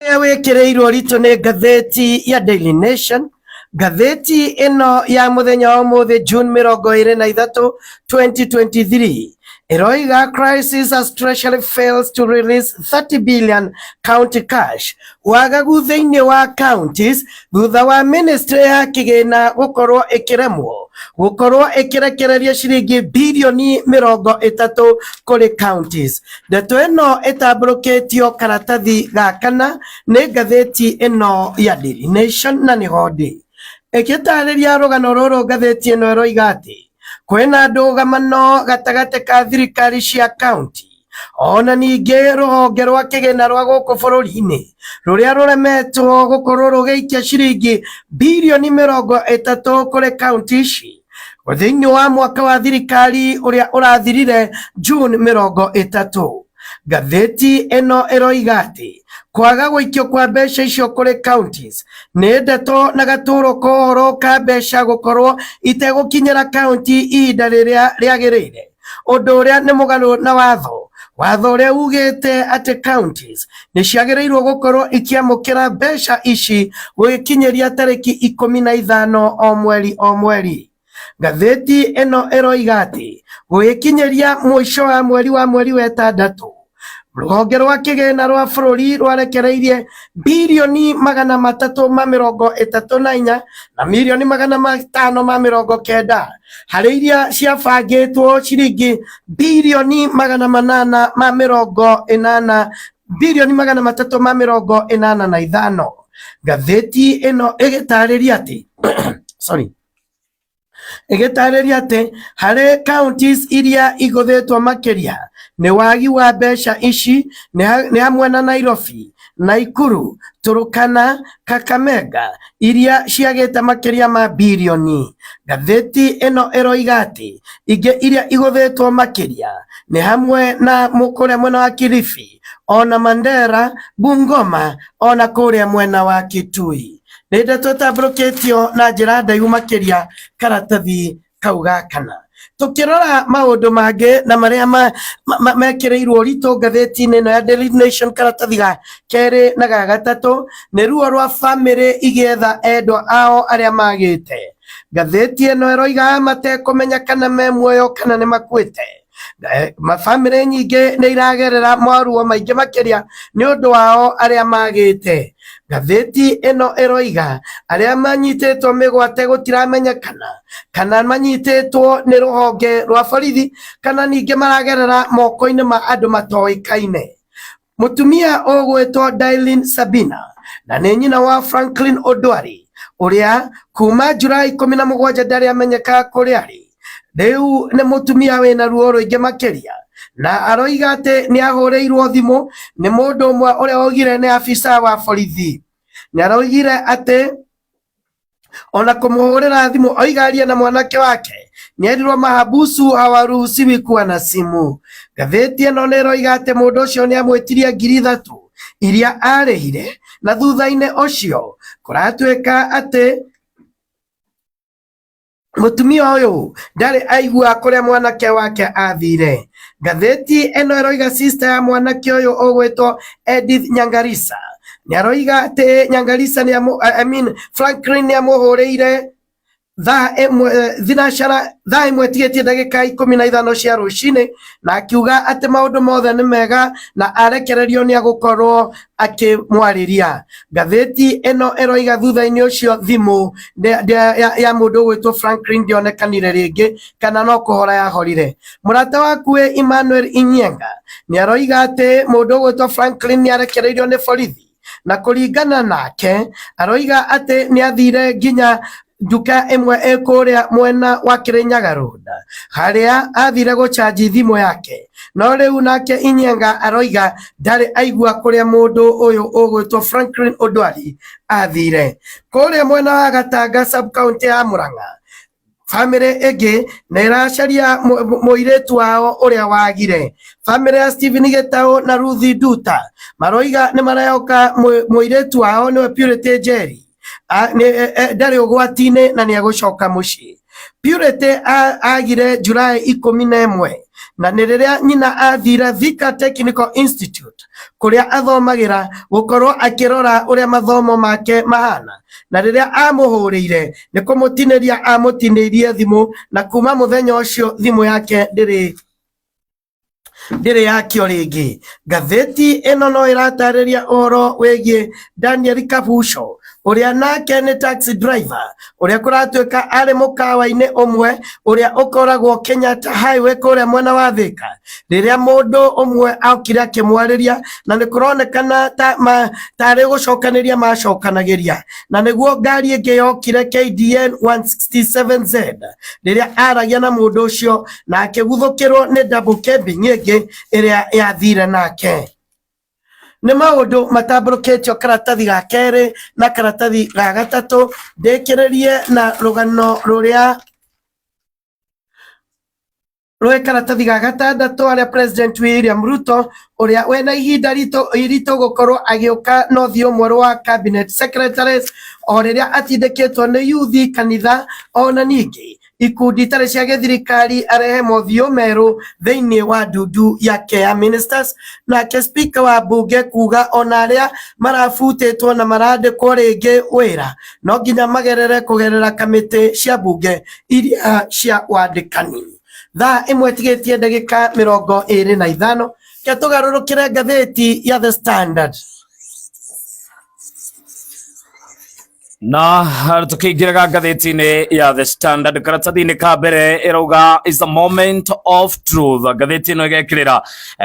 Ũrĩa wĩkĩrĩirwo ũritũ nĩ ngathĩti ya Daily Nation. Ngathĩti ĩno ya mũthenya wa ũmũthĩ June 23 2023 ĩroiga crisis as treasury fails to release 30 billion county cash. Wagagu thĩinĩ wa counties thutha wa ministry ya kĩgĩna gũkorwo ĩkĩremwo gũkorwo ĩkĩrekereria ciringi birioni 30 kũrĩ counties. Ndeto ĩno ĩtambũrũkĩtio karatathi ga kana nĩ ngathĩti ĩno ya Daily Nation na nĩho ndĩ. Ĩgĩtarĩria rũgano rũrũ ngathĩti ĩno ĩroiga atĩ kwĩna ndũgamano gatagatĩ ka thirikari cia kaunti ona ningĩ rũhonge rwa kĩgĩna rwa gũkũ bũrũri-inĩ rũrĩa rũremetwo gũkorwo rũgĩikia ciringi birioni 30 kũrĩ kaunti ici thĩinĩ wa mwaka wa thirikari ũrĩa ũrathirire June 30. Ngathĩti ĩno ĩroiga atĩ kwaga gũikio kwa mbeca icio kũrĩ counties nĩ ndeto na gatũrũ ka ũhoro ka mbeca gũkorwo itegũkinyĩra kaunti ihinda rĩrĩa rĩagĩrĩire, ũndũ ũrĩa nĩ mũgarũ na watho. Watho ũrĩa ugĩte atĩ counties nĩ ciagĩrĩirwo gũkorwo ikĩamũkĩra mbeca ici gũgĩkinyĩria tarĩki 15 o mweri o mweri. Ngathĩti ĩno ĩroiga atĩ gũgĩkinyĩria mũico wa mweri wa ĩtandatũ, rũhonge rwa kĩgĩna rwa bũrũri rwarekereirie birioni 334 na mirioni 590 harĩ iria ciabangĩtwo ciringi birioni 880, birioni 385. Ngathĩti ĩno ĩgĩtarĩria atĩ sorry ĩgĩtarĩria atĩ harĩ counties iria igũthĩtwo makĩria nĩ wagi wa mbeca ici nĩ hamwe na Nairobi, Nakuru, Turkana, Kakamega iria ciagĩte makĩria ma birioni. Ngathĩti ĩno ĩroiga atĩ ingĩ iria igũthĩtwo makĩria nĩ hamwe na kũrĩa mwena wa Kilifi, ona Mandera, Bungoma, ona kũrĩa mwena wa Kitui. Nĩ ndeto ĩtambũrũkĩtio na njĩra ndaihu makĩria karatathi kau ga kana. Tukĩrora maũndũ mangĩ na marĩa mekĩrĩirwo ũritũ ngathĩti-inĩ ĩno ya Daily Nation karatathi ga kerĩ na ga gatatũ nĩ ruo rwa bamĩrĩ igĩetha endwa ao arĩa magĩte. Ngathĩti ĩno ĩroiga matekũmenya kana me muoyo kana nĩ makuĩte. Mabamĩrĩ nyingĩ nĩ iragerera moruo maingĩ makĩria nĩ ũndũ wao arĩa magĩte. Ngathĩti ĩno ĩroiga arĩa manyitĩtwo mĩgwate gũtiramenyekana kana manyitĩtwo nĩ rũhonge rwa borithi kana ningĩ maragerera moko-inĩ ma andũ matoĩkaine. Mũtumia ũgwĩtwo Dailin Sabina na nĩ nyina wa Franklin Odwari ũrĩa kuma Julai 17 ndarĩ amenyeka kũrĩa arĩ. Rĩu nĩ mũtumia wĩna ruo rũingĩ makĩria na aroiga atĩ nĩ ahũrĩirwo thimũ nĩ mũndũ ũmwe ũrĩa waugire nĩ afisa wa borithi. Nĩ aroigire atĩ ona kũmũhũrĩra thimũ oiga arie na mwanake wake nĩerirwo mahabusu hawaruhusiwi kuwa na simu. Ngathĩti ĩno nĩ ĩroiga atĩ mũndũ ũcio nĩ amwĩtirie 3000 iria arĩhire na thutha-inĩ ũcio kũratuĩka atĩ mũtumia ũyũ ndarĩ aigua kũrĩa mwanake wake athire. Ngathĩti ĩno ĩroiga sister ya mwanake ũyũ ũgwĩtwo Edith Nyangarisa nĩ aroiga atĩ Nyangarisa nĩ I mean Franklin nĩ amũhũrĩire thaa ĩmwe thinacara thaa ĩmwe tigĩtie ndagĩka 15 cia rũcinĩ na akiuga atĩ maũndũ mothe nĩ mega na arekererio nĩ agũkorwo akĩmwarĩria. Ngathĩti ĩno ĩroiga thutha-inĩ ũcio thimũ ya mũndũ ũgwĩtwo Franklin ndĩonekanire rĩngĩ kana no kũhora yahorire. Mũrata waku wĩ Emmanuel Inyenga nĩ aroiga atĩ mũndũ ũgwĩtwo Franklin nĩ arekereirio nĩ borithi na kũringana nake aroiga atĩ nĩ athire nginya nduka ĩmwe ĩ kũrĩa mwena wa Kirinyaga Road harĩa athire gũcanji thimũ yake no rĩu nake Inyenga aroiga ndarĩ aigua kũrĩa mũndũ ũyũ ũgwĩtwo Franklin Odwari athire. Kũrĩa mwena wa Gatanga sub county ya Murang'a bamĩrĩ ĩngĩ nĩ ĩracaria mũirĩtu wao ũrĩa wagire. Bamĩrĩ ya Stephen Gĩtaũ na Ruth Nduta maroiga nĩ marehoka mũirĩtu wao nĩwe Purity Njeri ndarĩ ũgwati-inĩ na nĩ egũcoka mũciĩ. Purity agire Julai 11 Na nĩ rĩrĩa nyina athire Thika Technical Institute kũrĩa athomagĩra gũkorwo akĩrora ũrĩa mathomo make mahana, na rĩrĩa amũhũrĩire nĩ kũmũtinĩria amũtinĩirie thimũ, na kuma mũthenya ũcio thimũ yake ndĩrĩ yakio rĩngĩ. Ngathĩti ĩno no ĩratarĩria ũhoro wĩgiĩ Daniel Kabucho ũrĩa nake nĩ taxi driver ũrĩa kũratuĩka arĩ mũkawa-inĩ ũmwe ũrĩa ũkoragwo Kenyatta Highway kũrĩa mwena wa Thika, rĩrĩa mũndũ ũmwe okire akĩmwarĩria na nĩ kũronekana tarĩ gũcokanĩria macokanagĩria, na nĩguo ngari ĩngĩ yokire KDN 167Z rĩrĩa aragia na mũndũ ũcio na akĩguthũkĩrwo nĩ double cabin ĩngĩ ĩrĩa yathire nake. Nĩ maũndũ matambũrũkĩtio karatathi ga kerĩ na karatathi ga gatatũ. Ndĩkĩrĩrie na rũgano rũrĩa rwĩ karatathi ga gatandatũ, arĩa President William Ruto ũrĩa wĩna ihinda iritũ gũkorwo agĩũka na ũthiũ mwerũ wa cabinet secretaries, o rĩrĩa atindĩkĩtwo nĩ yuthi, kanitha ona ningĩ ikundi itarĩ cia gĩthirikari arehe mothiũ merũ thĩinĩ wa ndundu yake ya ministers. Nake speaker wa bunge kuga ona arĩa marabutĩtwo na marandĩkwo rĩngĩ wĩra no nginya magerere kũgerera kamĩtĩ cia bunge iria cia wandĩkani. Thaa ĩmwe tigĩtie ndagĩka 25, ke tũgarũrũkĩre ngathĩti ya The Standard. Na tukiingiraga ngathĩti-inĩ ya The Standard, karatathi-inĩ ka mbere ĩrauga is the moment of truth. Ngathĩti ĩno ĩgekĩrĩra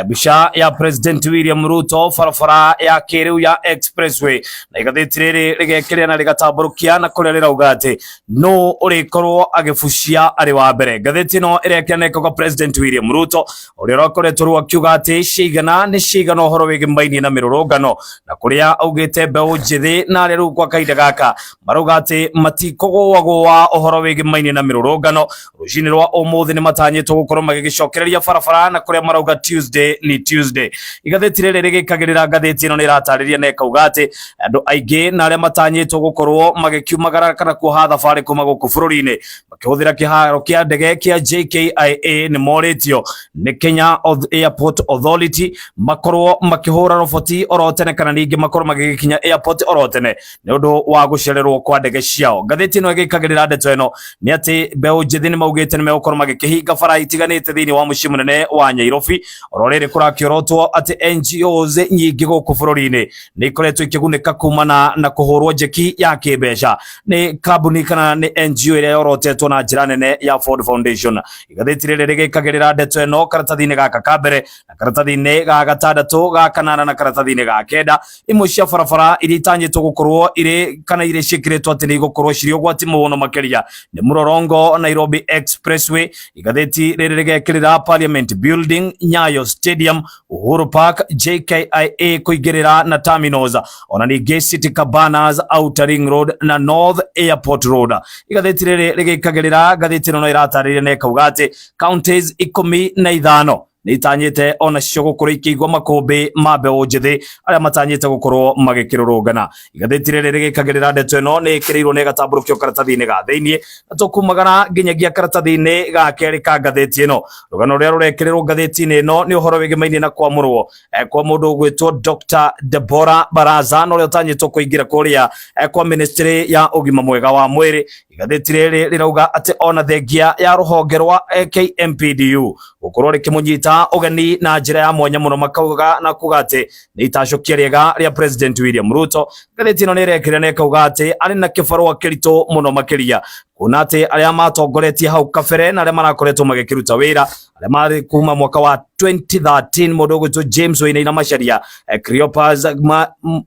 mbica ya President William Ruto barabara ya kĩrĩu ya Expressway, na igathĩti rĩrĩ rĩgekĩrĩra na rĩgatambũrũkia na kũrĩa rĩrauga atĩ nũ ũrĩkorwo agĩbucia arĩ wa mbere. Ngathĩti ĩno ĩrekĩra na ĩkauga President William Ruto ũrĩa ũrakoretwo rĩu akiuga atĩ cigana nĩ cigana ũhoro wĩgĩmainie na mĩrũrũngano, na kũrĩa augĩte mbeũ njĩthĩ na arĩa rĩu kwa kahinda gaka marauga atĩ matikũgũagũa ũhoro wĩgĩmainie na mĩrũrũngano. Rũcinĩ rwa ũmũthĩ nĩ matanyĩtwo gũkorwo magĩgĩcokereria barabara, na kũrĩa marauga Tuesday ni Tuesday. Igathĩti rĩrĩ rĩgĩkagĩrĩra ngathĩti ĩno nĩ ĩratarĩria na ĩkauga atĩ andũ aingĩ na arĩa matanyĩtwo gũkorwo magĩkiumagara kana kuoha thabarĩ kuma gũkũ bũrũri-inĩ makĩhũthĩra kĩharo kĩa ndege kĩa JKIA nĩ morĩtio nĩ Kenya Airport Authority makorwo makĩhũra roboti oro tene, kana ningĩ makorwo magĩgĩkinya airport oro tene nĩ ũndũ wa gũcererwo kwa ndege ciao. Ngathĩti ĩno ĩgĩkagĩrĩra ndeto ĩno nĩ atĩ mbeũ njĩthĩ nĩ maugĩte nĩ megũkorwo magĩkĩhinga bara itiganĩte thĩinĩ wa mũciĩ mũnene wa Nyairobi. Oro rĩrĩ kũrakĩorotwo atĩ NGOs nyingĩ gũkũ bũrũri-inĩ nĩ ikoretwo ikĩgunĩka kumana na kũhũrwo njeki ya kĩmbeca nĩ kambuni kana nĩ NGO ĩrĩa yorotetwo na njĩra nene ya Ford Foundation. Igathĩti rĩrĩ rĩgĩkagĩrĩra ndeto ĩno karatathi-inĩ gaka ka mbere na karatathi-inĩ ga gatandatũ, ga kanana na karatathi-inĩ ga kenda. Imwe cia barabara iria itanyĩtwo gũkorwo irĩ kana iria ciĩkĩrĩtwo atĩ nĩ igũkorwo cirĩ ũgwati mũno makĩria nĩ Mlolongo Nairobi Expressway. Igathĩti rĩrĩ rĩgekĩrĩra Parliament Building, Nyayo Stadium, Uhuru Park, JKIA kũingĩrĩra na terminals, ona ningĩ City Cabanas, Outer Ring Road na North Airport Road. Igathĩti rĩrĩ rĩgĩkagĩrĩra ngathĩti ĩno no ĩratarĩria na ĩkauga atĩ counties 15 nĩ itanyĩte onacio gũkorwo ikĩigua makũmbĩ ma mbeũ njĩthĩ arĩa matanyĩte gũkorwo magĩkĩrũrũngana. Igathĩti rĩrĩ rĩgĩkagĩrĩra ndeto ĩno nĩ ĩkĩrĩirwo nĩ ĩgatambũrũkio karatathi-inĩ ga thĩiniĩ, na tũkumagara nginyagia karatathi-inĩ ga kerĩ ka ngathĩti ĩno. Rũgano rũrĩa rũrekĩrĩrwo ngathĩti-inĩ ĩno nĩ ũhoro wĩgĩmainie na kwamũrwo kwa mũndũ ũgwĩtwo Dr. Deborah Baraza, na ũrĩa ũtanyĩtwo kũingĩra kũrĩa kwa ministry ya ũgima mwega wa mwĩrĩ. Igathĩti rĩrĩ rĩrauga atĩ ona thengia ya rũhonge rwa KMPDU gũkorwo rĩkĩmũnyita ũgeni na njĩra ya mwanya mũno, makauga na kuga atĩ nĩ itacũkia rĩega rĩa President William Ruto. Ngathĩti ĩno nĩ ĩrekĩra na ĩkauga atĩ arĩ na kĩbarũa kĩritũ mũno makĩria, kuona atĩ arĩa matongoretie hau kabere na arĩa marakoretwo magĩkĩruta wĩra arĩa marĩ kuma mwaka wa 2013, mũndũ ũgwĩtwo James Wainaina Macharia, Cleopas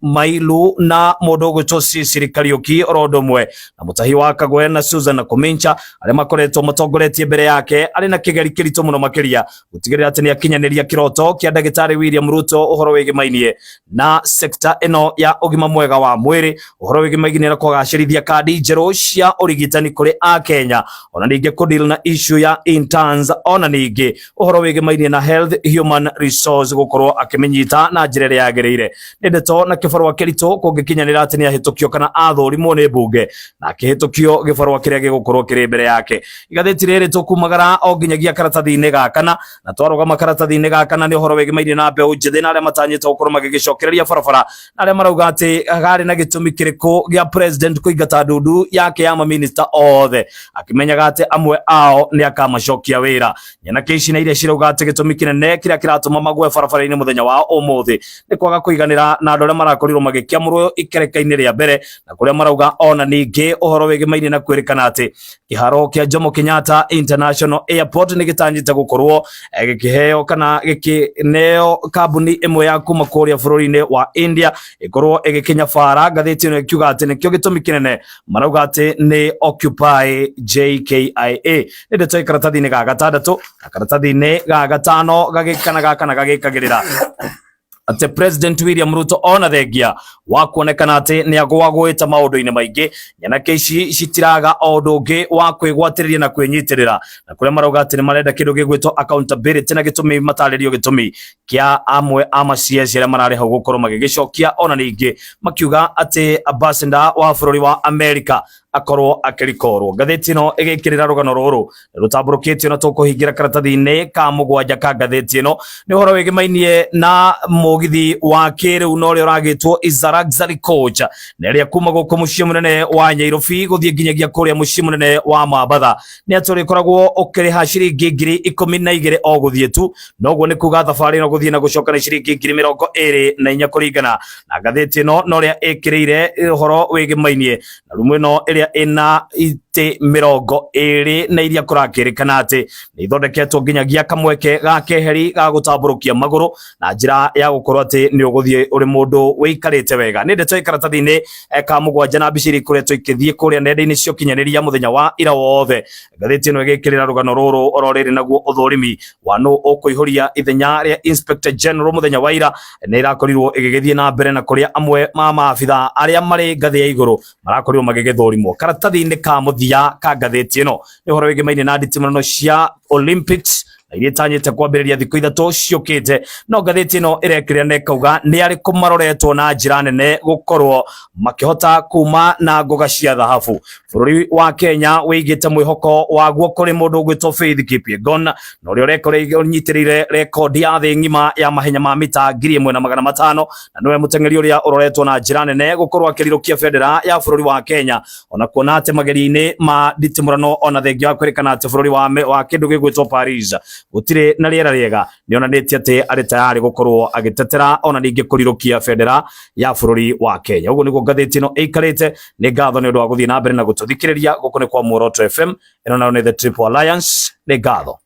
Mailu na mũndũ ũgwĩtwo Cecily Kariuki oro ũndũ ũmwe na Mutahi wa Kagwe na Susan Komincha arĩa makoretwo matongoretie mbere yake, arĩ na kĩgeri kĩritũ mũno makĩria gũtigĩrĩra atĩ nĩ akinyanĩria kĩroto kĩa ndagĩtarĩ William Ruto ũhoro wĩgĩmainie na sekta ĩno ya ũgima mwega wa mwĩrĩ, ũhoro wĩgĩmainie na kũgacĩrithia kandi njerũ cia ũrigitani kũrĩ kũrĩ Akenya, ona ningĩ kũ deal na issue ya interns, ona ningĩ ũhoro wĩgĩmainie na health human resource gũkorwo akĩmĩnyita na njĩra ĩrĩa yagĩrĩire. Nĩ ndeto na kĩbarũa kĩritũ kũngĩkinyanĩra atĩ nĩ ahĩtũkio kana athũrimwo nĩ mbunge na akĩhĩtũkio gĩbarũa kĩrĩa gĩgũkorwo kĩrĩ mbere yake. Igathĩti rĩrĩ tũkumagara o nginyagia karatathi-inĩ ga kana, na twarũgama karatathi-inĩ ga kana nĩ ũhoro wĩgĩmainie na mbeũ njĩthĩ na arĩa matanyĩte gũkorwo magĩgĩcokereria barabara, na arĩa marauga atĩ harĩ na gĩtũmi kĩrĩkũ gĩa president kũingata ndundu yake ya maminista othe akĩmenyaga atĩ amwe ao nĩ akamacokia wĩra. Nyanake ici na iria cirauga atĩ gĩtũmi kĩnene kĩrĩa kĩratũma magwe barabara-inĩ mũthenya wa ũmũthĩ nĩ kwaga kũiganĩra na andũ arĩa marakorirwo magĩkĩamũrwo ikereka-inĩ rĩa mbere, na kũrĩa marauga ona ningĩ ũhoro wĩgĩmainie na kwĩrĩkana atĩ kĩharo kĩa Jomo Kenyatta International Airport nĩ gĩtanyĩte gũkorwo gĩkĩheo kana gĩkĩneo kambuni ĩmwe ya kuma kũrĩa bũrũri-inĩ wa India ĩkorwo ĩgĩkinya bara. Ngathĩti ĩno ĩkiuga atĩ nĩkĩo gĩtũmi kĩnene marauga atĩ nĩ Occupy JKIA. Nĩ ndeto ĩ karatathi-inĩ ga gatandatũ na karatathi-inĩ ga gatano gagĩkana gakana gagĩkagĩrĩra atĩ President William Ruto ona thengia wa kuonekana atĩ nĩ agũagũĩte maũndũ-inĩ maingĩ, nyanake ici citiraga o ũndũ ũngĩ wa kwĩgwatĩrĩria na kwĩnyitĩrĩra, na kũrĩa marauga atĩ nĩ marenda kĩndũ gĩgwĩtwo accountability na gĩtũmi matarĩrio gĩtũmi kĩa amwe a ma-CS arĩa mararĩ hau gũkorwo magĩgĩcokia, ona ningĩ makiuga atĩ ambassador wa bũrũri wa America akorwo akĩrikorwo. Ngathĩti ĩno ĩgĩkĩrĩra rũgano rũrũ rũtambũrũkĩtio na tũkũhingĩra karatathi-inĩ ka mũgwanja ka ngathĩti ĩno nĩ ũhoro wĩgĩmainie na mũgithi wa kĩrĩu na ũrĩa ũragĩtwo is a luxury coach, na ĩrĩa kuma gũkũ mũciĩ mũnene wa Nyairobi gũthiĩ nginyagia kũrĩa mũciĩ mũnene wa Mambatha nĩ atĩ ũrĩkoragwo ũkĩrĩha ciringi 12,000 o gũthiĩ tu, noguo nĩ kuga thabarĩ ĩno gũthiĩ na gũcoka nĩ ciringi 24,000 kũringana na ngathĩti ĩno na ũrĩa ĩkĩrĩire ũhoro wĩgĩmainie na rumu ĩno ĩrĩa ĩna itĩ 20 na iria kũrakĩrĩkana atĩ nĩ ithondeketwo nginyagia kamweke ga keheri ga gũtambũrũkia magũrũ na njĩra ya gũkorwo atĩ nĩ ũgũthiĩ ũrĩ mũndũ wĩikarĩte wega. Nĩ ndeto ĩ karatathi-inĩ ka mũgwanja na mbica iria ikoretwo ikĩthiĩ kũrĩa nenda-inĩ cia ũkinyanĩria mũthenya wa ira wothe. Ngathĩti ĩno ĩgĩkĩrĩra rũgano rũrũ oro rĩrĩ naguo ũthũrimi wa nũ ũkũihũria ithenya rĩa Inspector General mũthenya wa ira nĩ ĩrakorirwo ĩgĩgĩthiĩ na mbere, na kũrĩa amwe ma maabitha arĩa marĩ ngathĩ ya igũrũ marakorirwo magĩgĩthũrimwo. Karatathi-inĩ ka mũthia ka ngathĩti ĩno nĩ ũhoro wĩgĩmaine na nditimũrano cia Olympics na iria itanyĩte kwambĩrĩria thikũ 3 ciũkĩte, no ngathĩti ĩno ĩrekĩrĩra na ĩkauga nĩ arĩkũ maroretwo na njĩra nene gũkorwo makĩhota kuma na ngoga cia thahabu. Bũrũri wa Kenya wĩigĩte mwĩhoko waguo kũrĩ mũndũ ũgwĩtwo Faith Kipyegon, na ũrĩa ũrekora ũnyitĩrĩire rekondi ya thĩ ng'ima ya mahenya ma mita 1500, na nĩwe mũteng'eri ũrĩa ũroretwo na njĩra nene gũkorwo akĩrirũkia bendera ya bũrũri wa Kenya, ona kuona atĩ magerio-inĩ ma nditimũrano ona thengia wa kwĩrĩkana atĩ bũrũri wa kĩndũ gĩgwĩtwo Paris gũtirĩ na rĩera rĩega, nĩonanĩtie atĩ arĩ tayarĩ gũkorwo agĩtetera ona ningĩ kũrirũkia bendera ya bũrũri wa Kenya. Ũguo nĩguo ngathĩti ĩno ĩikarĩte. Nĩ ngatho nĩ ũndũ wa gũthiĩ na mbere na gũtũthikĩrĩria. Gũkũ nĩ kwa Muoroto FM, ĩno nayo nĩ The Triple Alliance. Nĩ ngatho.